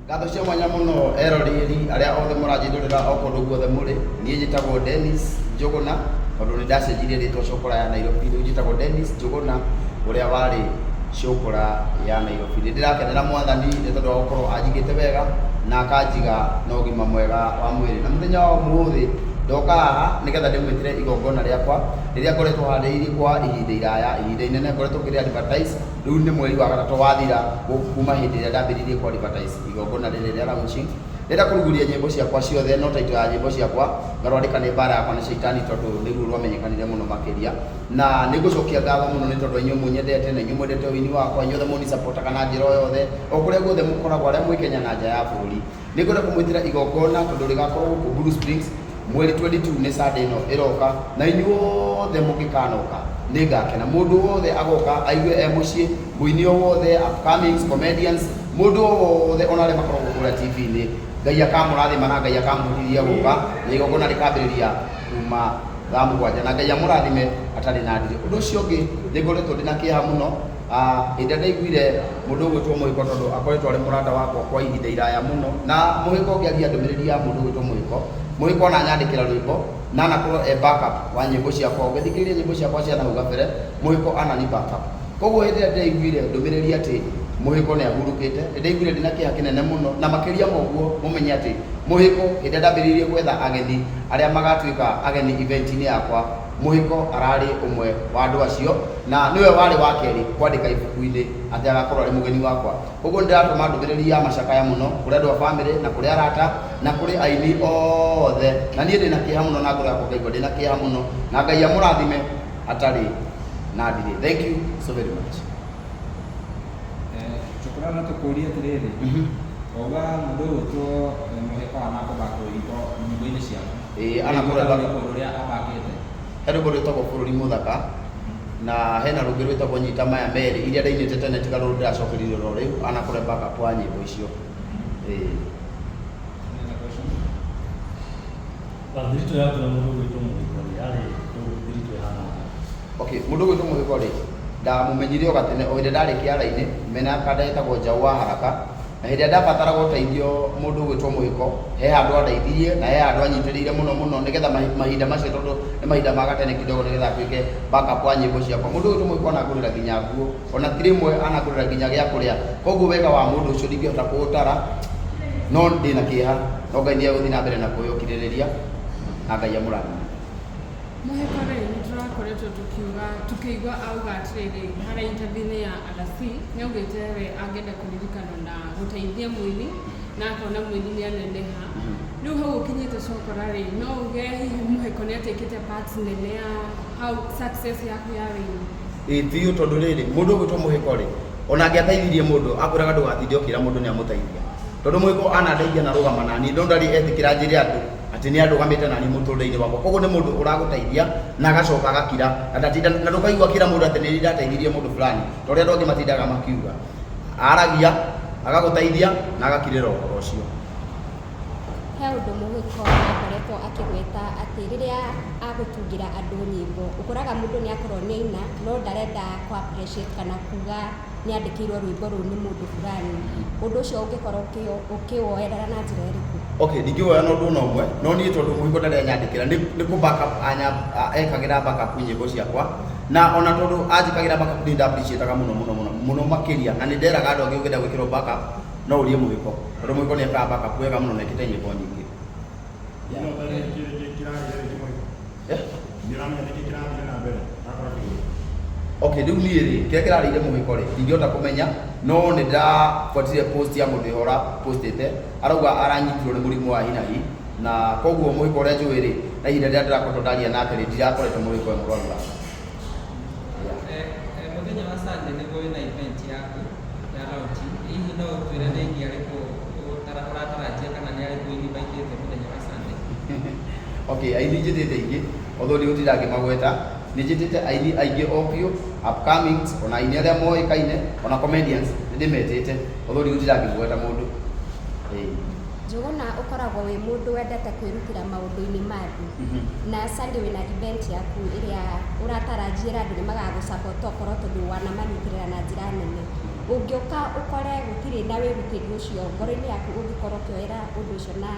Ngatho cia mwanya mũno eroreri arĩa othe mũranjĩrorera o kũndũ guothe mũrĩ. Niĩ njĩtagwo Dennis Njũgũna tondũ nĩ ndacenjirie rĩtwa Cũkũra ya Nairobi. Rĩu njĩtagwo Dennis Njũgũna ũrĩa warĩ Cũkũra ya Nairobi. Nĩ ndĩrakenera mwathani nĩ tondũ wa gũkorwo anjigĩte wega na akanjiga na ũgima mwega wa mwĩrĩ. Na mũthenya wa ũmũthĩ ndoka haha nĩgetha ndĩmwĩtĩre igongona rĩakwa rĩrĩa ngoretwo harĩirie kwa ihinda iraya, ihinda inene ngoretwo ngĩrĩ advertise. Rĩu nĩ mweri wa gatatũ wathira kuma hĩndĩ ĩrĩa ndambĩrĩirie kũ advertise igongona rĩrĩ rĩa launching. Ndĩrenda kũrugũria nyĩmbo ciakwa ciothe no title ya nyĩmbo ciakwa ngarwandĩka nĩ mbara yakwa na caitani tondũ nĩruo rwamenyekanire mũno makĩria. Na nĩ ngũcokia ngatho mũno nĩ tondũ inyuĩ mũnyendete na inyuĩ mwendete ũini wakwa, inyuothe mũni supportaga na njĩra o yothe, o kũrĩa guothe mũkoragwo arĩa mwĩ Kenya na nja ya bũrũri. Nĩngwenda kũmwĩtĩra igongona tondũ rĩgakorwo gũkũ Blue Springs mweri 22 nĩ Sunday ĩno ĩroka na inyuothe mũngĩkanoka nĩngakena. Mũndũ wothe agoka aigue e mũciĩ, mũini o wothe, upcomings, comedians, mũndũ o wothe ona arĩa makoragwo kũrĩa TV-inĩ, Ngai akamũrathima na Ngai akamũhotithia gũka na igongona rĩkambĩrĩria kuma thaa 7 na Ngai amũrathime atarĩ na ndirĩ. Ũndũ ũcio ũngĩ nĩngoretwo ndĩna kĩeha mũno. Ah, hĩndĩ ĩrĩa ndaiguire mũndũ ũgwĩtwo Mũhĩko tondũ akoretwo arĩ mũrata wakwa kwa ihinda iraya mũno na Mũhĩko ngĩaria ndũmĩrĩri ya mũndũ ũgwĩtwo Mũhĩko, Mũhĩko ananyandĩkĩra rwĩmbo na anakorwo e backup wa nyĩmbo ciakwa. Ũngĩthikĩrĩria nyĩmbo ciakwa cia nahau gabere, Mũhĩko anani backup. Koguo hĩndĩ ĩrĩa ndĩraiguire ndũmĩrĩri atĩ Mũhĩko nĩ ahurũkĩte, nĩ ndaiguire ndĩna kĩeha kĩnene mũno na makĩria ma ũguo mũmenye atĩ Mũhĩko hĩndĩ ĩrĩa ndambĩrĩirie gwetha ageni arĩa magatuĩka ageni event-inĩ yakwa, Mũhĩko ararĩ ũmwe wa andũ acio na nĩwe warĩ wa kerĩ kwandĩka ibuku-inĩ atĩ agakorwo arĩ mũgeni wakwa. Koguo nĩ ndĩratũma ndũmĩrĩri ya macakaya mũno kũrĩ andũ a bamĩrĩ na kũrĩ arata na kũrĩ aini othe. Na niĩ ndĩna kĩeha mũno na ngoro yakwa ngaigua ndĩna kĩeha mũno na Ngai amũrathime atarĩ na ndirĩ. Thank you so very much. Cũkũra no tũkũrie atĩrĩrĩ, wauga mũndũ ũgwĩtwo Mũhĩko anakũthaka rwĩmbo nyĩmbo-inĩ ciaku. Ĩĩ, anakorwo Rwĩmbo ta rũrĩkũ rũrĩa athakĩte? He rwĩmbo rwĩtagwo Bũrũri Mũthaka na hena rũngĩ rwĩtagwo Nyita Maya Merĩ iria ndainĩte tene tiga rũrũ ndĩracokereirie oro rĩu anakorwo e backup wa nyĩmbo icio. Ĩĩ. Any other question? Thiritũ yaku na mũndũ ũgwĩtwo Mũhĩko rĩ, yarĩ thiritũ ĩhana atĩa? Okay, mũndũ ũgwĩtwo Mũhĩko rĩ, ndamũmenyire o gatene o hĩndĩ ndarĩ kĩara-inĩ mena kanda yetagwo Njaũ wa Haraka. Na hĩndĩ ĩrĩa ndabataraga ũteithio mũndũ ũgwĩtwo Mũhĩko, he handũ andeithirie na he handũ anyitĩrĩire mũno mũno nĩgetha mahinda macio tondũ nĩ mahinda ma gatene kidogo nĩgetha atuĩke backup wa nyĩmbo ciakwa. Mũndũ ũgwĩtwo Mũhĩko anangũrĩra nginya nguo, ona ti rĩmwe anangũrĩra nginya gĩa kũrĩa. Koguo wega wa mũndũ ũcio ndingĩhota kũũtara, no ndĩna kĩeha, no Ngai nĩ egũthiĩ na mbere na kũhe ũkirĩrĩria na Ngai amũrathime. Mũhĩko rĩ, nĩ tũrakoretwo tũkiuga tũkĩigua auga atĩrĩrĩ, harĩa interview-inĩ ya Alasi, nĩ augĩte we angĩenda kũririkanwo na gũteithia mũini, na akona mũini nĩ aneneha. Rĩu hau ũkinyĩte Cokora rĩ, no uge hihi Mũhĩko nĩ atakĩte part nene ya how success yaku ya wĩini? Ĩĩ biũ tondũ rĩrĩ, mũndũ ũgwĩtwo Mũhĩko rĩ, ona angĩateithirie mũndũ, akwĩraga ndũgatinde ũkĩra mũndũ nĩ amũteithia. Tondũ Mũhĩko anandeithia na arũgama naniĩ, no ndarĩ etĩkĩra njĩre andũ atĩ nĩ andũgamĩte naniĩ mũtũrĩre-inĩ wakwa. Koguo nĩ mũndũ ũragũteithia na agacoka agakira na ndatinda na ndũkaigua akĩra mũndũ atĩ nĩ ndateithirie mũndũ fulani ta ũrĩa andũ angĩ matindaga makiuga. Aragia, agagũteithia na agakirĩra ũhoro ũcio. He ũndũ Mũhĩko akoretwo akĩgweta atĩ rĩrĩa agũtungĩra andũ nyĩmbo, ũkoraga mũndũ nĩ akorwo nĩ aina no ndarenda kũ appreciate kana kuga nĩ andĩkĩirwo rwĩmbo rũu nĩ mũndũ fulani. Ũndũ ũcio ũngĩkorwo ũkĩwoerera na njĩra ĩrĩkũ? Okay, ndingĩwoya na ũndũ ona ũmwe, no niĩ tondũ Mũhĩko ndarĩ anyandĩkĩra, nĩ kũ back up ekagĩra back up nyĩmbo ciakwa, na ona tondũ anjĩkagĩra back up nĩ nda appreciate aga mũno mũno mũno mũno makĩria, na nĩ nderaga andũ angĩ ũngĩenda gwĩkĩrwo back up no ũrie Mũhĩko, tondũ Mũhĩko nĩ ekaga back up wega mũno na ekĩte nyĩmbo nyingĩ. Yeah. No ũmenye nĩkĩ kĩragĩire rĩngĩ Mũhĩko? Eh? Nĩũramenya nĩkĩ kĩrathire na mbere? Agakorwo akĩgũra. Okay, rĩu niĩ rĩ, kĩrĩa kĩrarĩire Mũhĩko rĩ, ndingĩhota kũmenya, no nĩ ndĩrabuatire post ya mũndũ ũrĩa ũrapostĩte, arauga aranyitirwo nĩ mũrimũ wa hi na hi, na koguo Mũhĩko ũrĩa njũĩ rĩ, na ihinda rĩrĩa ndĩrakoretwo ndaria nake rĩ, ndirakoretwo Mũhĩko e mũrwaru aca. Yeah. Mũthenya wa Sunday nĩguo wĩna event yaku ya launching. Hihi no ũtwĩre nĩ aini arĩkũ ũratarajia kana nĩ arĩkũ invitĩte mũthenya wa Sunday? Okay, aini njĩtĩte aingĩ, although ndigũtinda ngĩmagweta, nĩ njĩtĩte aini aingĩ o biũ, upcomings, ona aini arĩa moĩkaine, ona comedians, nĩ ndĩmetĩte, although ndigũtinda ngĩgweta mũndũ. Ĩĩ. Njũgũna ũkoragwo wĩ mũndũ wendete kwĩrutĩra maũndũ-inĩ ma andũ na Sunday wĩna event yaku ĩrĩa ũratarajia andũ nĩ magagũ-support okorwo tondũ wanamanyitĩrĩra na njĩra nene. Ũngĩũka ũkore gũtirĩ na wĩrutĩri ũcio ngoro-inĩ yaku, ũngĩkorwo ũkĩoera ũndũ ũcio na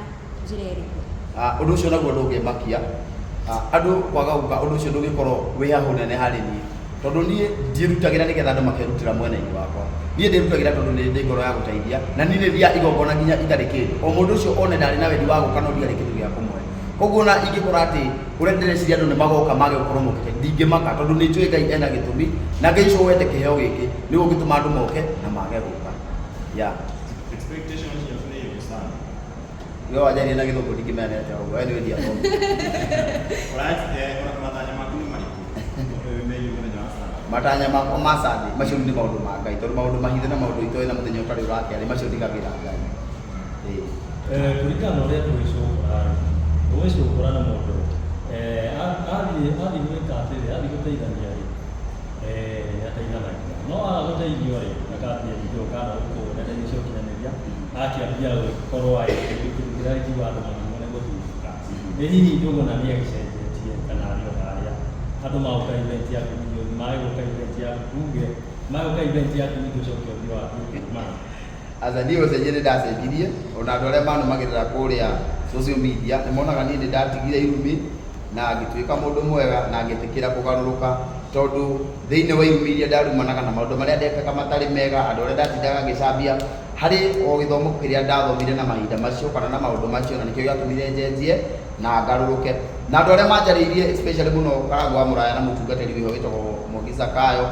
njĩra ĩrĩkũ? Ah, ũndũ ũcio naguo ndũngĩmakia. Ah, andũ kwaga gũka, ũndũ ũcio ndũngĩkorwo wĩ hahũ nene harĩ niĩ, tondũ niĩ ndiĩrutagĩra nĩgetha andũ makerutĩra mwena-inĩ wakwa. Niĩ ndĩrutagĩra tondũ nĩ ndĩ ngoro ya gũteithia, na niĩ nĩ thiaga igongona nginya itarĩ kĩndũ, o mũndũ ũcio one ndarĩ na wendi wa gũka, no ndiarĩ kĩndũ gĩa kũmũhe. Koguo ona ingĩkora atĩ ũrĩa ndĩreciria andũ nĩ magoka mage gũkorwo mokĩte, ndingĩmaka, tondũ nĩ njũĩ Ngai ena gĩtũmi, na Ngai ũcio woete kĩheo gĩkĩ nĩwe ũngĩtũma andũ moke na mage gũka, yeah. Expectations ciaku nĩ irĩkũ sana? We wanjaria na gĩthũngũ ndingĩmenya nĩ atĩa ũguo. Anyway, ndiathoma. Matanya maku nĩ marĩkũ megiĩ mũthenya wa Sunday? Matanya makwa ma Sunday macio nĩ maũndũ ma Ngai, tondũ maũndũ mahithe na maũndũ itoĩ na mũthenya ũtarĩ ũrakĩa rĩ, macio ndigagĩra Ngai. Ĩĩ. Kũringana na ũrĩa tũĩ cũkũra rĩ, ũĩ cũkũra nĩ mũndũ athiĩ gwĩka atĩrĩ, athiĩ gũteithania rĩ, nĩ ateithanagia, no aga gũteithio rĩ, akambia ningĩ gũka na gũkũ nenda-inĩ cia ũkinyanĩria, akĩambia gũkorwo kĩndũ kĩrĩa kĩigua andũ makiuga nĩ gũtuthũka. Ĩ hihi Njũgũna nĩ agĩcenjetie kana arĩ o harĩa andũ magoka event yaku ningĩ mage gũka event yaku, tuge magoka event yaku ningĩ ũcoke ũthiĩ wambie kũrumana? Aca, niĩ gũcenjia nĩ ndacenjirie. Ona andũ arĩa manũmagĩrĩra kũrĩa social media nĩ monaga niĩ nĩ ndatigire irumi na ngĩtuĩka mũndũ mwega na ngĩtĩkĩra kũgarũrũka, tondũ thĩinĩ wa irumi iria ndarumanaga na maũndũ marĩa ndekaga matarĩ mega, andũ arĩa ndatindaga ngĩcambia, harĩ o gĩthomo kĩrĩa ndathomire na mahinda macio kana na maũndũ macio, na nĩkĩo gĩatũmire njenjie na ngarũrũke. Na andũ arĩa manjarĩirie, especially mũno Karangũ wa Mũraya na mũtungatĩri wĩho wĩtagwo Mwangi Zakayo,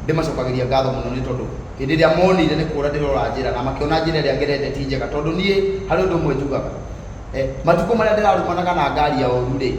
ndĩmacokagĩria ngatho mũno, nĩ tondũ hĩndĩ ĩrĩa monire nĩ kũra ndĩrora njĩra na makĩona njĩra ĩrĩa ngerete ti njega. Tondũ niĩ harĩ ũndũ ũmwe njugaga, matukũ marĩa ndĩrarumanaga na ngari ya ũru rĩ,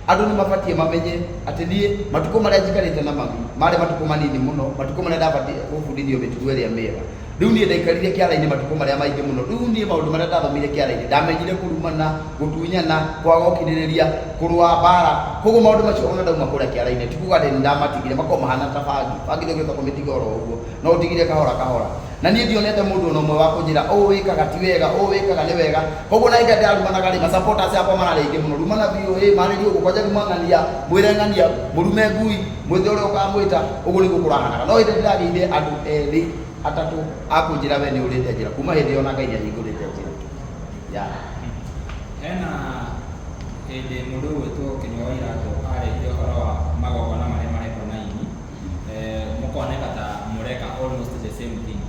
andũ nĩ mabatiĩ mamenye atĩ niĩ matukũ marĩa njikarĩte na mami marĩ matukũ manini mũno, matukũ marĩa ndabatiĩ gũbundithio mĩtugo ĩrĩa mĩega. Rĩu niĩ ndaikarire kĩara-inĩ matukũ marĩa maingĩ mũno. Rĩu niĩ maũndũ marĩa ndathomire kĩara-inĩ, ndamenyire kũrumana, gũtunyana, kwaga ũkirĩrĩria, kũrũa mbara. Koguo maũndũ macio ona ndauma kũrĩa kĩara-inĩ, ti kuga atĩ nĩ ndamatigire, makoragwo mahana ta bangi. Bangi ndũngĩhota kũmĩtiga oro ũguo, no ũtigire kahora kahora. Na niĩ ndionete mũndũ ona ũmwe wa kũnjĩra ũũ wĩkaga ti wega, ũũ wĩkaga nĩ wega. Koguo na hĩndĩ ĩrĩa ndĩrarumanaga rĩ, ma-supporters akwa mararĩ aingĩ mũno: rumana biũ, ĩ marĩrie ũguo, kwanja ruma ng'ania, mwĩre ng'ania, mũrume ngui, mwĩte ũrĩa ũkamwĩta. Ũguo nĩguo kũrahanaga. No hĩndĩ ndĩragĩire andũ erĩ atatũ a kũnjĩra we nĩ ũrĩte njĩra, kuma hĩndĩ ĩyo na Ngai nĩ ahingũrĩte njĩra ya Hena hĩndĩ mũndũ ũgwĩtwo Kĩnyua wa Iratũ arehire ũhoro wa magongona marĩa marekwo na aini, mũkoneka ta mũreka almost the same thing.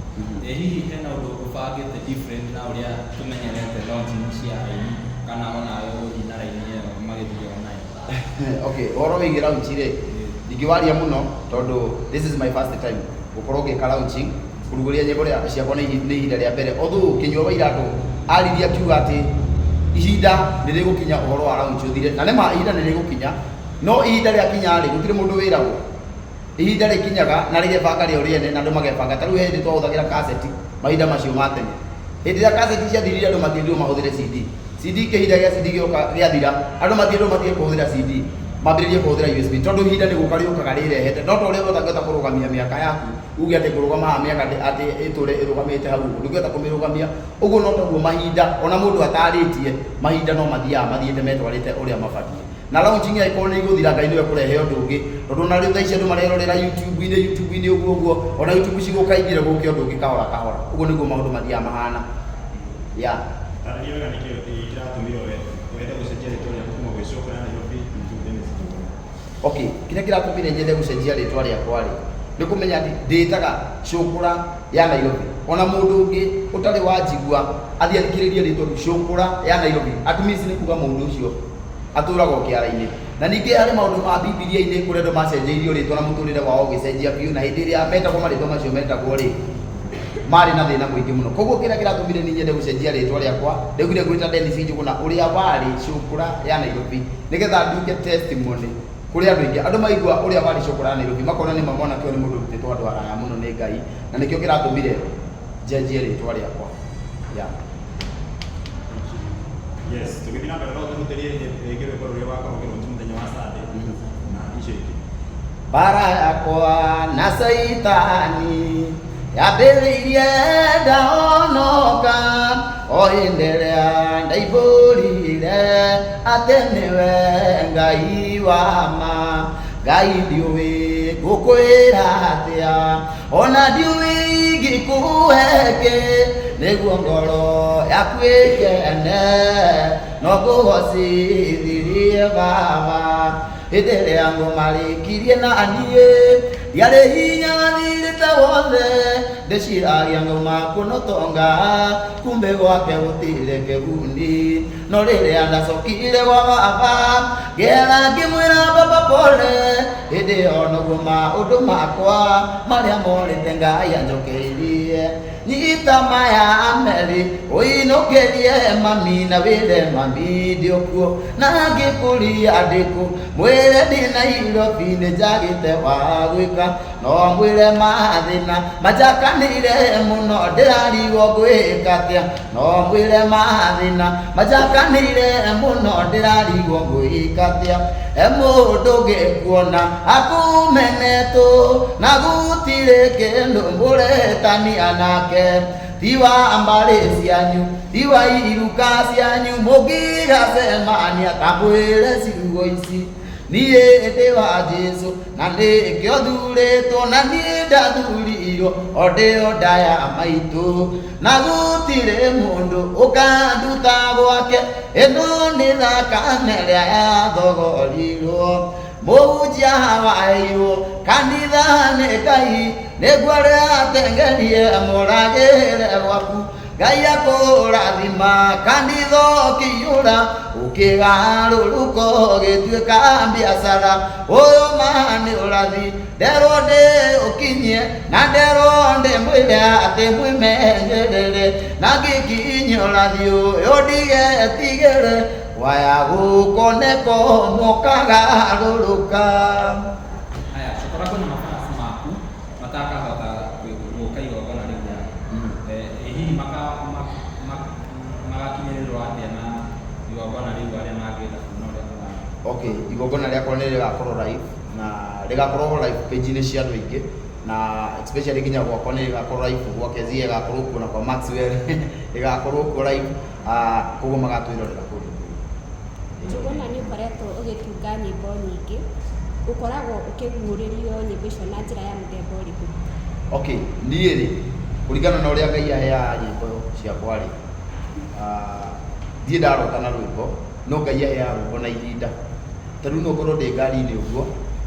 Ĩ hihi hena ũndũ ũbangĩte different na ũrĩa tũmenyerete launching cia aini, kana onawe ũgũthiĩ na raini ĩyo magĩthiaga nayo? Okay, ũhoro wĩgiĩ launch rĩ, ndingĩwaria mũno tondũ this is my first time gũkorwo ngĩka launching, kũrugũria nyĩmbo rĩa ciakwa nĩ ihinda rĩa mbere. Although Kĩnyua wa Iratũ aririe akiuga atĩ ihinda nĩ rĩgũkinya ũhoro wa launch ũthire, na nĩma ihinda nĩ rĩgũkinya, no ihinda rĩakinya rĩ, gũtirĩ mũndũ wĩragwo. Ihinda rĩkinyaga na rĩgebanga rĩo rĩene na andũ magebanga. Ta rĩu he hĩndĩ twahũthagĩra kaseti mahinda macio ma tene. Hĩndĩ ĩrĩa kaseti ciathirire, andũ matiĩrirwo mahũthĩre CD. CD, kĩhinda gĩa CD gĩoka gĩathira, andũ matiĩrirwo matige kũhũthĩra CD, mambĩrĩrie kũhũthĩra USB, tondũ ihinda nĩ gũka rĩũkaga rĩrehete. No ta ũrĩa we ũtangĩhota kũrũgamia mĩaka yaku, uge atĩ ngũrũgama haha mĩaka atĩ ĩtũre ĩrũgamĩte hau ũguo, ndũngĩhota kũmĩrũgamia. Ũguo no taguo mahinda, ona mũndũ atarĩtie, mahinda no mathiaga mathiĩte metwarĩte ũrĩa mabatiĩ. Na launching angĩkorwo nĩ igũthira, Ngai nĩwe kũrehe ũndũ ũngĩ, tondũ ona rĩu thaa ici andũ marerorera YouTube-inĩ, YouTube-inĩ ũguo ũguo, ona YouTube cigũka ithire, gũke ũndũ ũngĩ kahora kahora. Ũguo nĩguo maũndũ mathiaga mahana, yeah. Tarĩria wega nĩkĩ kĩratũmire wende gũcenjia rĩtwa rĩaku kuma gwĩ Cũkũra Nairobi to Dennis Njũgũna? Okay, kĩrĩa kĩratũmire nyende gũcenjia rĩtwa rĩakwa rĩ, nĩ kũmenya atĩ ndĩĩtaga Cũkũra ya Nairobi. Ona mũndũ ũngĩ ũtarĩ wanjigua athiĩ athikĩrĩrie rĩtwa rĩu Cũkũra ya Nairobi, at least nĩ kuga mũndũ ũcio atũraga o kĩara-inĩ. Na ningĩ harĩ maũndũ ma Bibilia-inĩ kũrĩa andũ macenjeirio rĩtwa na mũtũrĩre wao ũgĩcenjia biũ, na hĩndĩ ĩrĩa metagwo marĩtwa macio metagwo rĩ, marĩ na thĩna mũingĩ mũno. Koguo kĩrĩa kĩratũmire niĩ nyende gũcenjia rĩtwa rĩakwa, ndaugire ngwĩta Dennis Njũgũna ũrĩa warĩ Cũkũra ya Nairobi, nĩgetha nduĩke testimony kũrĩ andũ aingĩ. Andũ maigua ũrĩa warĩ Cũkũra ya Nairobi makona nĩ ma mwanake ũyũ nĩ mũndũ ũrutĩtwo handũ haraya mũno nĩ Ngai, na nĩkĩo kĩratũmire njenjie rĩtwa rĩakwa, yeah. Yes, tũgĩthiĩ na mbere, no tũhutĩrie rĩngĩ rwĩmbo rũrĩa wakorwo ũkĩlaunch mũthenya wa Sunday na icio ingĩ. Mbara yakwa na Caitani yambĩrĩirie ndahonoka. O hĩndĩ ĩrĩa ndaimbũrire atĩ nĩwe Ngai wa ma. Ngai ndiũĩ ngũkwĩra atĩa, ona ndiũĩ ingĩkũhe kĩ, nĩguo ngoro yaku ĩkene, no ngũgocithirie Baba. Hĩndĩ ĩrĩa ngũmarĩkirie na niĩ, ndiarĩ hinya wathirĩte wothe, ndĩciragia ngauma kuno tonga, kumbe gwake gũtirĩ kĩguni. No rĩrĩa ndacokire gwa baba, ngĩera ngĩmwĩra baba pole, hĩndĩ ĩyo noguo maũndũ makwa marĩa morĩte Ngai anjokeirie. Nyita maya merĩ ũinũkĩrie mami na wĩre mami ndĩũkuo, na ngĩkũria ndĩkũ, mwĩre ndĩ Nairobi nĩ njagĩte wa gwĩka, no mwĩre mathĩna manjakanĩire mũno ndĩrarigwo ngwĩka atĩa, no mwĩre mathĩna manjakanĩire mũno ndĩrarigwo ngwĩka atĩa. He mũndũ ũngĩkuona akũmenetwo na gũtirĩ kĩndũ mũretania nake, ti wa mbarĩ cianyu, ti wa iruka cianyu, mũngĩgacemania ta mwĩre ciugo ici, niĩ ndĩ wa Jesũ na nĩkĩo thurĩtwo, na niĩ ndathurirwo o ndĩ o nda ya maitũ, na gũtirĩ mũndũ ũkanduta gwake, ĩno nĩ thakame ĩrĩa yathogorirwo. Mũhunjia waheirwo kanitha nĩ Ngai, nĩguo arĩa atengerie moragĩre gwaku. Ngai akũrathima kanitha ũkĩiyũra, ũkĩgarũrũka ũgĩtuĩka biacara. Ũyũ ma nĩ ũrathi, nderwo ndĩ ũkinyie, na nderwo ndĩmwĩre atĩ mwĩmenyerere, na ngĩkinyia ũrathi ũyũ ndigetigĩre, waya gũkoneko mũkagarũrũka. Haya, cokora kwĩna mafans maku matakahota gũka igongona rĩu rĩaku. Ĩ hihi magakinyĩrĩrwo atĩa na igongona rĩu arĩa mangĩenda kuona ũrĩa kũhana? Okay, igongona rĩakwa nĩ rĩgakorwo live, na rĩgakorwo live page-inĩ cia andũ aingĩ, na especially nginya gwakwa nĩ rĩgakorwo live, gwa Kezia ĩgakorwo kuo, na kwa Maxwell ĩgakorwo kuo live, koguo magatwĩrorera kũndũ kũu. Njũgũna nĩ ũkoretwo ũgĩtunga nyĩmbo nyingĩ, ũkoragwo ũkĩguũrĩrio nyĩmbo icio na njĩra ya mũthemba ũrĩkũ? Okay, niĩ rĩ, kũringana na ũrĩa Ngai aheaga nyĩmbo ciakwa rĩ, ndirĩ ndarota na rwĩmbo, no Ngai aheaga rwĩmbo na ihinda. Ta rĩu no ngorwo ndĩ ngari-inĩ ũguo,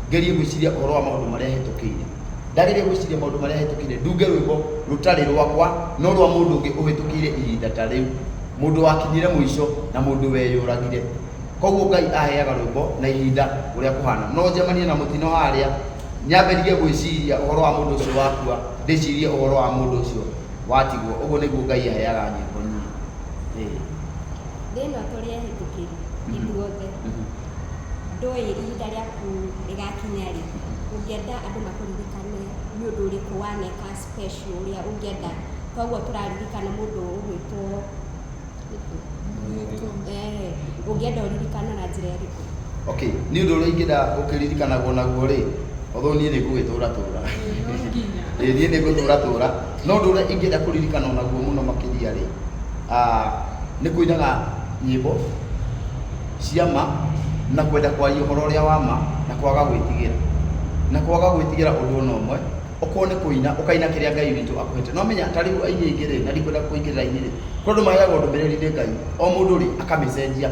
ngerie gwĩciria ũhoro wa maũndũ marĩa hĩtũkĩire. Ndageria gwĩciria maũndũ marĩa hĩtũkĩire, ndunge rwĩmbo rũtarĩ rwakwa, no rwa mũndũ ũngĩ ũhĩtũkĩire ihinda ta rĩu, mũndũ wakinyire mũico na mũndũ weyũragire. Koguo Ngai aheaga rwĩmbo na ihinda ũrĩa kũhana. No njemanie na mũtino harĩa, nyambĩrĩrie gwĩciria ũhoro wa mũndũ ũcio wakua, ndĩcirie ũhoro wa mũndũ ũcio watigwo. Ũguo nĩguo Ngai aheaga nyĩmbo niĩ. Ĩĩ. Thĩ ĩno tũrĩ ehĩtũkĩri ithuothe, ndũĩ ihinda rĩaku rĩgakinya rĩ, ũngĩenda andũ makũririkane nĩ ũndũ ũrĩkũ waneka special ũrĩa ũngĩenda, toguo tũraririkana mũndũ ũgwĩtwo ũngĩenda ũririkane na njĩra ĩrĩkũ? Okay, nĩ ũndũ ũrĩa ingĩenda gũkĩririkanagwo naguo rĩ, although niĩ nĩ ngũgĩtũra tũra. Ĩĩ, niĩ nĩ ngũtũra tũra, no ũndũ ũrĩa ingĩenda kũririkanwo naguo mũno makĩria rĩ, nĩ kũinaga nyĩmbo cia ma na kwenda kwaria ũhoro ũrĩa wa ma na kwaga gwĩtigĩra. Na kwaga gwĩtigĩra ũndũ ona ũmwe, okorwo nĩ kũina, ũkaina kĩrĩa Ngai witũ akũhete. No menya ta rĩu aini aingĩ rĩ, na ndikwenda kũingĩrĩra aini rĩ, kwĩ andũ maheagwo ndũmĩrĩri nĩ Ngai, o mũndũ rĩ, akamĩcenjia,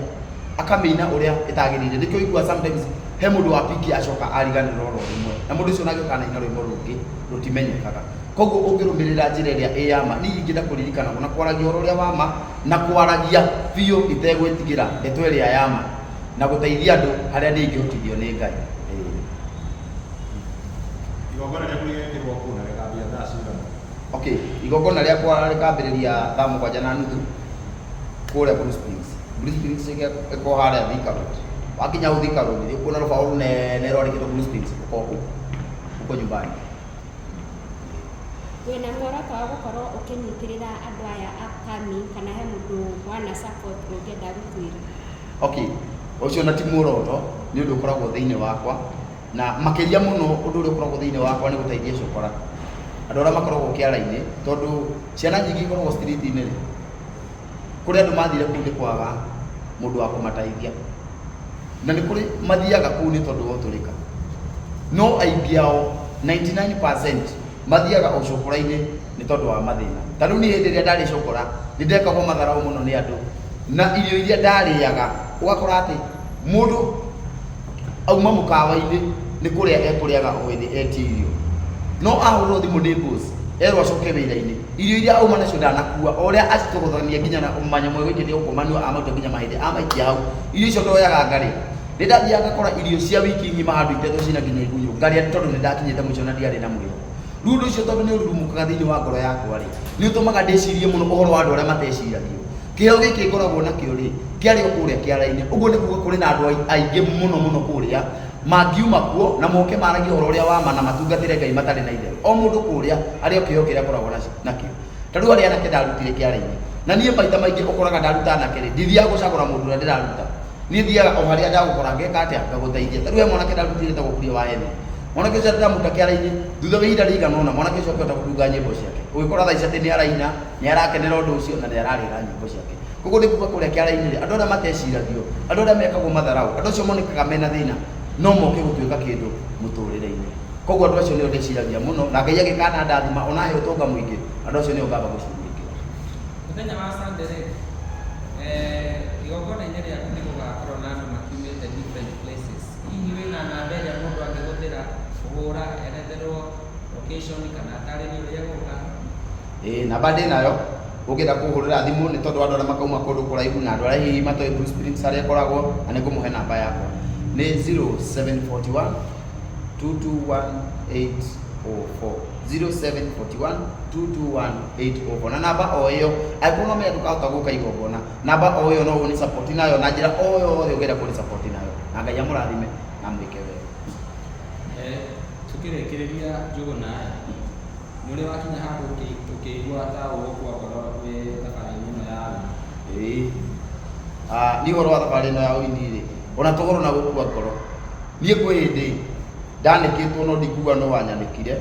akamĩina ũrĩa ĩtagĩrĩire. Nĩkĩo ũiguaga sometimes he mũndũ wa piki acoka ariganĩrwo oro rĩmwe, na mũndũ ũcio onake kana aina rwĩmbo rũngĩ rũtimenyekaga. Koguo ũngĩrũmĩrĩra njĩra ĩrĩa ĩ ya ma, niĩ ingĩenda kũririkanagwo na kwaragia ũhoro ũrĩa wa ma, na kwaragia biũ itegwĩtigĩra ndeto ĩrĩa ya ma, na gũteithia andũ harĩa niĩ ingĩhotithio nĩ Ngai. Ĩĩ. Igongona rĩaku rĩgekĩrwo kũ na rĩkambia thaa cigana? Okay, igongona rĩakwa rĩkambĩrĩria thaa 7:30 kũrĩa Blue Springs. Blue Springs ĩkoragwo harĩa Thika Road. Wakinya hau Thika Road, nĩ ũkuona rũbaũ rũnene rwandĩkĩtwo Blue Springs, ũkorwo kũu, huko nyumbani. Wĩna muoroto wa gũkorwo ũkĩnyitĩrĩra andũ aya upcoming kana he mũndũ wana support ũngĩenda gũtwĩra? Okay, ũcio na ti muoroto, nĩ ũndũ ũkoragwo thĩinĩ wakwa, na makĩria mũno ũndũ ũrĩa ũkoragwo thĩinĩ wakwa nĩ gũteithia cũkũra. Andũ arĩa makoragwo kĩara-inĩ, tondũ ciana nyingĩ ikoragwo street-inĩ rĩ, Kũrĩ andũ mathire kũu nĩ kwaga mũndũ wa kũmateithia, na nĩ kũrĩ mathiaga kũu nĩ tondũ wa ũtũrĩka, no aingĩ ao 99% mathiaga ũcũkũra-inĩ nĩ tondũ wa mathĩna. Ta rĩu niĩ hĩndĩ ĩrĩa ndarĩ cũkũra nĩ ndekagwo matharaũ mũno nĩ andũ, na irio iria ndarĩaga ũgakora atĩ mũndũ auma mũkawa-inĩ nĩ kũrĩa ekũrĩaga o hĩndĩ etie irio, no ahũrĩrwo thimũ nĩ boss erwo acoke wĩra-inĩ, irio iria auma nacio ndanakua, o ũrĩa acitogothania nginya na manyamũ egũikĩtie gũkũ manua amaruta nginya mahĩndĩ amaikia hau, irio icio ndoyaga ngarĩa. Nĩ ndathiaga ngakora irio cia wiki ng'ima handũ itetwo ciĩna nginya igunyũ ngarĩa, tondũ nĩ ndakinyĩte mũico na ndiarĩ na mwĩhoko. Rĩu ũndũ ũcio tondũ nĩ ũrurumũkaga thĩinĩ wa ngoro yakwa rĩ, nĩ ũtũmaga ndĩcirie mũno ũhoro wa andũ arĩa mateciragio. Kĩheo gĩkĩ ngoragwo nakĩo rĩ, kĩarĩ o kũrĩa kĩara-inĩ. Ũguo nĩ kuga kũrĩ na andũ aingĩ mũno mũno kũrĩa mangiuma kuo na moke maragie ũhoro ũrĩa wa ma na matungatĩre Ngai matarĩ na itherũ. O mũndũ kũrĩa arĩ o kĩheo kĩrĩa akoragwo nakĩo. Ta rĩu arĩa anake ndarutire kĩara-inĩ, na niĩ maita maingĩ ũkoraga ndaruta anake rĩ, ndithiaga gũcagũra mũndũ ũrĩa ndĩraruta. Niĩ thiaga o harĩa ndagũkora ngeka atĩa, ngagũteithia. Ta rĩu he mwanake ndarutire wĩtagwo Kuria wa Ene. Mwanake ũcio ndĩramũruta kĩara-inĩ, thutha wa ihinda rĩigana ũna mwanake ũcio akĩhota kũrunga nyĩmbo ciake. Ũgĩkora thaa ici atĩ nĩ araina, nĩ arakenera ũndũ ũcio na nĩ ararĩra nyĩmbo ciake. Koguo nĩ kuga kũrĩa kĩara-inĩ rĩ, andũ arĩa mateciragio, andũ arĩa mekagwo matharaũ, andũ acio monekaga mena thĩna, no moke gũtuĩka kĩndũ mũtũrĩre-inĩ. Koguo andũ acio nĩo ndĩciragia mũno, na Ngai angĩkanandathima ona ahe ũtonga mũingĩ, andũ acio nĩo ngamba gũcugurĩkĩra. Mũthenya wa Sunday rĩ, igongona-inĩ rĩaku nĩ gũgakorwo na andũ makiumĩte different places. Hihi wĩna namba ĩrĩa mũndũ angĩhũthĩra kũhũra eretherwo location kana atarĩrio ũrĩa egũka? Ĩĩ namba ndĩ nayo, ũngĩenda kũhũrĩra thimũ nĩ tondũ andũ arĩa makauma kũndũ kũraihu na andũ arĩa hihi matoĩ Blue Springs harĩa ĩkoragwo, na nĩ ngũmũhe namba yakwa. Nĩ 0741 221 804. 0741 221 804. Na namba o ĩyo, angĩkorwo no menya ndũkahota gũka igongona, namba o ĩyo no ũni support nayo na njĩra o yothe ũngĩenda kũni support nayo. Na Ngai amũrathime na amwĩke wega. Tũkĩrĩkĩrĩria Njũgũna, nĩ ũrĩ wakinya handũ ũkĩigua ta ũgũkua ngoro wĩ thabarĩ-inĩ ĩno ya ũini? Ĩĩ. Niĩ ũhoro wa thabarĩ ĩno ya ũini rĩ, ona to ũhoro na gũkua ngoro, niĩ kwĩ hĩndĩ ndanĩkĩtwo no ndikuga nũ wanyanĩkire,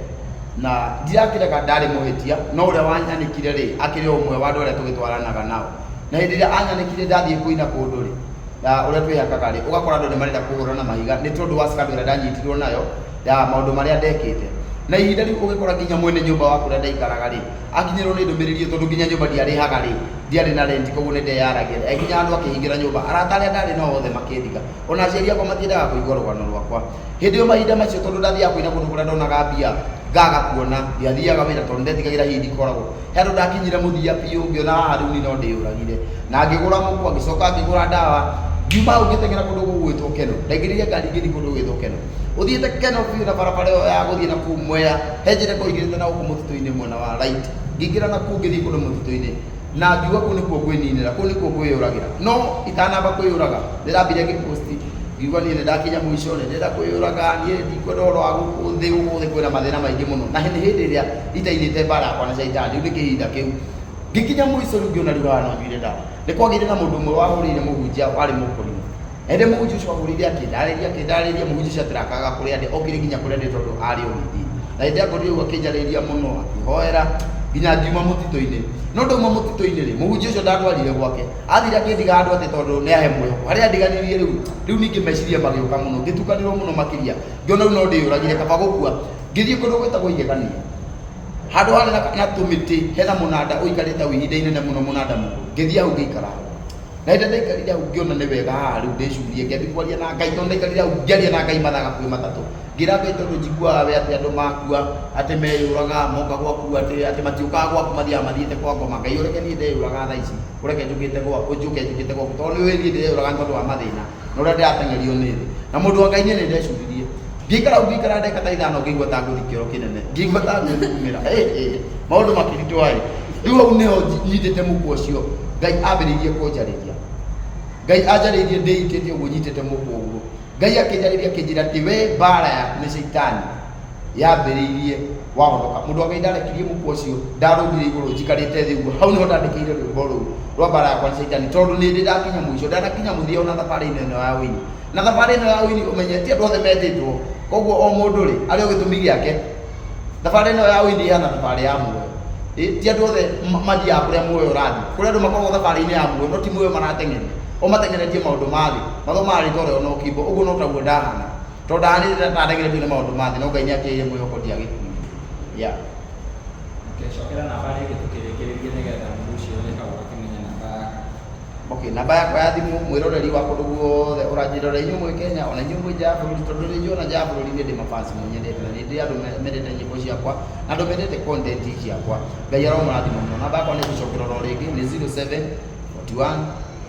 na ndirakĩrega ndarĩ mũhĩtia, no ũrĩa wanyanĩkire rĩ, akĩrĩ o ũmwe wa andũ arĩa tũgĩtwaranaga nao. Na hĩndĩ ĩrĩa anyanĩkire ndathiĩ kũina kũndũ rĩ, na ũrĩa twĩhakaga rĩ, ũgakora andũ nĩ marenda kũhũra na mahiga nĩ tondũ wa scandal ĩrĩa ndanyitirwo nayo ya maũndũ marĩa ndekĩte. Na ihinda rĩu ũgĩkora nginya mwene nyũmba wa kũrĩa ndaikaraga rĩ, akinyĩrwo nĩ ndũmĩrĩri ĩyo tondũ nginya nyũmba ndiarĩhaga rĩ, ndiarĩ na rent koguo nĩ ndeyaragia rĩ, agĩkinya handũ akĩhingĩra nyũmba, arata arĩa ndarĩ nao othe makĩndiga. Ona aciari akwa matiendaga kũigua rũgano rwakwa. Hĩndĩ ĩyo mahinda macio tondũ ndathiaga kũina kũndũ kũrĩa ndonaga mbia ngaga kuona, ndiathiaga wĩra tondũ ndetigagĩra hihi ndikoragwo. He handũ ndakinyire mũthia biũ ngĩona haha rĩu niĩ no ndĩyũragire. Na ngĩgũra mũkwa, ngĩcoka ngĩgũra ndawa, ngiuma hau ngĩteng'era kũndũ gũgwĩtwo Keno. Ndaingĩrire ngari ngĩthiĩ kũndũ gũgwĩtwo Keno. Ũthiĩte Keno biũ na barabara ĩyo ya gũthiĩ na kũu Mwea, he njĩra ĩkoragwo ĩingĩrĩte na gũkũ mũtitũ-inĩ mwena wa right. Ngĩingĩra na kũu ngĩthiĩ kũndũ mũtitũ-inĩ, na ngiuga kũu nĩkuo ngwĩninĩra, kũu nĩkuo ngwĩyũragĩra. No itanamba kwĩyũraga, ndĩrambire ngĩ post ngiuga niĩ nĩndakinya mũico, nĩndĩrenda kwĩyũraga, niĩ ndikwenda ũhoro wa gũkũ thĩ, gũkũ thĩ kwĩna mathĩna maingĩ mũno. Na nĩ hĩndĩ ĩrĩa itainĩte mbara yakwa na caitani, rĩu nĩ kĩhinda kĩu. Ngĩkinya mũico rĩu ngĩona rĩu haha no nyuire ndawa. Nĩ kwagĩire na mũndũ ũmwe wahũrĩire mũhunjia warĩ mũkũrinũ. Na hĩndĩ mũhunjia ũcio ahũrĩire akĩndarĩria, akĩndarĩria, mũhunjia ũcio atirakaga kũrĩa ndĩ, okire nginya kũrĩa ndĩ tondũ arĩ o gĩthii. Na hĩndĩ akorire ũguo akĩnjarĩria mũno, akĩhoera nginya ngiuma mũtitũ-inĩ. No ndauma mũtitũ-inĩ rĩ, mũhunjia ũcio ndandwarire gwake. Athire akĩndiga handũ atĩ tondũ nĩ ahe mwĩhoko. Harĩa andiganirie rĩu, rĩu ningĩ meciria magĩũka mũno, ngĩtukanĩrwo mũno makĩria. Ngĩona rĩu no ndĩyũragire kaba gũkua. Ngĩthiĩ kũndũ gwĩtagwo Igegania. Handũ harĩ na tũmĩtĩ, hena mũnanda ũikarĩte hau ihinda inene mũno, mũnanda mũkũrũ. Ngĩthiĩ hau ngĩikara hau. Na hĩndĩ ndaikarire hau ngĩona nĩ wega haha rĩu ndĩcurie, ngĩambia kwaria na Ngai tondũ ndaikarire hau ngĩaria na Ngai mathaa hakuhĩ matatũ. Ngĩra Ngai tondũ njiguaga we atĩ andũ makua, atĩ meyũraga, moka gwaku atĩ atĩ matiũkaga gwaku mathiaga mathiĩte kwa ngoma. Ngai ũreke niĩ ndeyũraga thaa ici, ũreke njũkĩte gwaku, njũke njũkĩte gwaku tondũ nĩ ũĩ niĩ ndĩreyũraga nĩ tondũ wa mathĩna na ũrĩa ndĩrateng'erio nĩ thĩ. Na mũndũ wa Ngai niĩ nĩ ndecuririe. Ngĩikara hau ngĩikara ndagĩka ta ithano ngĩigua ta ngũthiĩ kĩoro kĩnene, ngĩigua ta ngwĩthugumĩra. Maũndũ makĩritũha ĩ. Rĩu hau nĩho nyitĩte mũkwa ũcio Ngai ambĩrĩirie kũnjarĩria. Ngai anjarĩirie ndĩitĩte ũguo nyitĩte mũkwa ũguo. Ngai akĩnjarĩria akĩnjĩra atĩ we mbara yaku nĩ caitani yambĩrĩirie wahonoka. Mũndũ wa Ngai ndarekirie mũkwa ũcio, ndarũgire igũrũ njikarĩte thĩ ũguo. Hau nĩho ndandĩkĩire rwĩmbo rũu rwa mbara yakwa nĩ caitani tondũ nĩ ndĩ ndakinya mũico, ndanakinya mũthia ona thabarĩ-inĩ ĩno ya ũini. Na thabarĩ ĩno ya ũini ũmenye ti andũ othe metĩtwo, koguo o mũndũ rĩ arĩ o gĩtũmi gĩake. Thabarĩ ĩno ya ũini ĩhana thabarĩ ya muoyo. Ĩ, ti andũ othe mathiaga kũrĩa muoyo ũrathiĩ. Kũrĩ andũ makoragwo thabarĩ-inĩ ya muoyo no ti muoyo marateng'eria. O mateng'eretie maũndũ ma thĩ. Mathomaga rĩtwa rĩao na ũkimbo. Ũguo no taguo ndahana. Tondũ ndahanĩte ta ndateng'eretio nĩ maũndũ ma thĩ no Ngai nĩ akĩheire mwĩhoko ndiagĩkuire. Yeah. Okay, cokera namba rĩngĩ tũkĩrĩkĩrĩrie nĩgetha mũndũ ũcio wĩ hau akĩmenye namba yaku. Okay, namba yakwa ya thimũ mwĩroreri wa kũndũ guothe ũranjĩrora inyuĩ mwĩ Kenya ona inyuĩ mwĩ nja ya bũrũri tondũ nĩ njũĩ ona nja ya bũrũri nĩ ndĩ mafans mũnyendete na nĩ ndĩ andũ mendete nyĩmbo ciakwa na andũ mendete content ciakwa. Ngai aromũrathima mũno. Namba yakwa nĩ ngũcokera oro rĩngĩ nĩ 07 41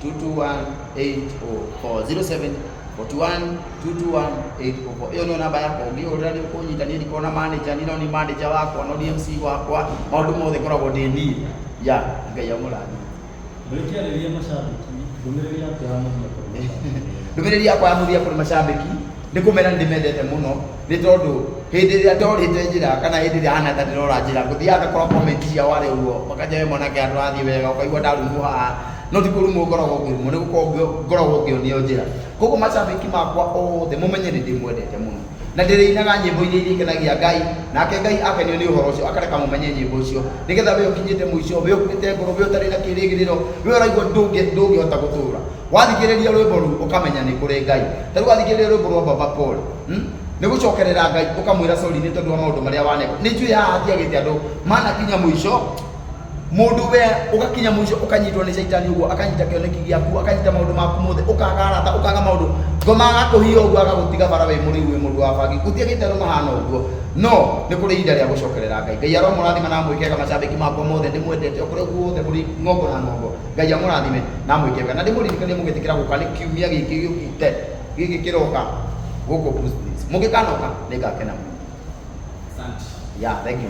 221 804 07 41 221 804. Ĩyo nĩyo namba yakwa, ũngĩhũrĩra nĩ ũkũnyita. Niĩ ndikoragwo na manager, niĩ no niĩ manager wakwa, no niĩ MC wakwa, maũndũ mothe ngoragwo ndĩ niĩ. Yeah, Ngai amũrathime. Mũrĩkĩarĩria macambĩki, ndũmĩrĩri yaku ya mũthia kũrĩ macambĩki. Ndũmĩrĩri yakwa ya mũthia kũrĩ macambĩki nĩ kũmera nĩ ndĩmendete mũno nĩ tondũ hĩndĩ ĩrĩa ndorĩte njĩra kana hĩndĩ ĩrĩa hana ta ndĩrora njĩra ngũthiaga ngakora comment ciao arĩ ũguo makanja we mwanake handũ ũrathiĩ wega ũkaigua ndarumwo haha no ti kũrumwo ngoragwo ngĩrumwo nĩ gũkorwo ngoragwo ngĩonio njĩra. Koguo macambĩki makwa othe mũmenye nĩ ndĩmwendete mũno na ndĩrĩinaga nyĩmbo iria irĩkenagia Ngai nake Ngai akenio nĩ ũhoro ũcio akareka mũmenye nyĩmbo icio nĩgetha we ũkinyĩte mũico we ũkuĩte ngoro we ũtarĩ na kĩrĩgĩrĩro we ũraigua ndũngĩhota gũtũra wathikĩrĩria rwĩmbo rũu ũkamenya nĩ kũrĩ Ngai. Ta rĩu wathikĩrĩria rwĩmbo rwa Baba Paul, nĩ gũcokerera Ngai ũkamwĩra sorry nĩ tondũ wa maũndũ marĩa waneka. Nĩ njũĩ haha hatiagĩte andũ manakinya mũico mũndũ we ũgakinya mũico ũkanyitwo nĩ caitani ũguo akanyita kĩoneki gĩaku akanyita maũndũ maku mothe ũkaga arata ũkaga maũndũ ngoma agakũhiya ũguo agagũtiga bara wĩ mũrĩu wĩ mũndũ wa bangi gũtiagĩte andũ mahana ũguo no nĩ kũrĩ ihinda rĩa gũcokerera Ngai. Ngai aromũrathima na amwĩke wega macambĩki makwa mothe ndĩmwendete o kũrĩa guothe mũrĩ ng'ongo na ng'ongo. Ngai amũrathime na amwĩke wega. Na ndĩmũririkanie mũgĩtĩkĩra gũka nĩ kiumia gĩkĩ gĩũkĩte gĩkĩ kĩroka gũkũ Bruce Place. Mũngĩkanoka nĩngakena mũno. Asante. Yeah, thank you.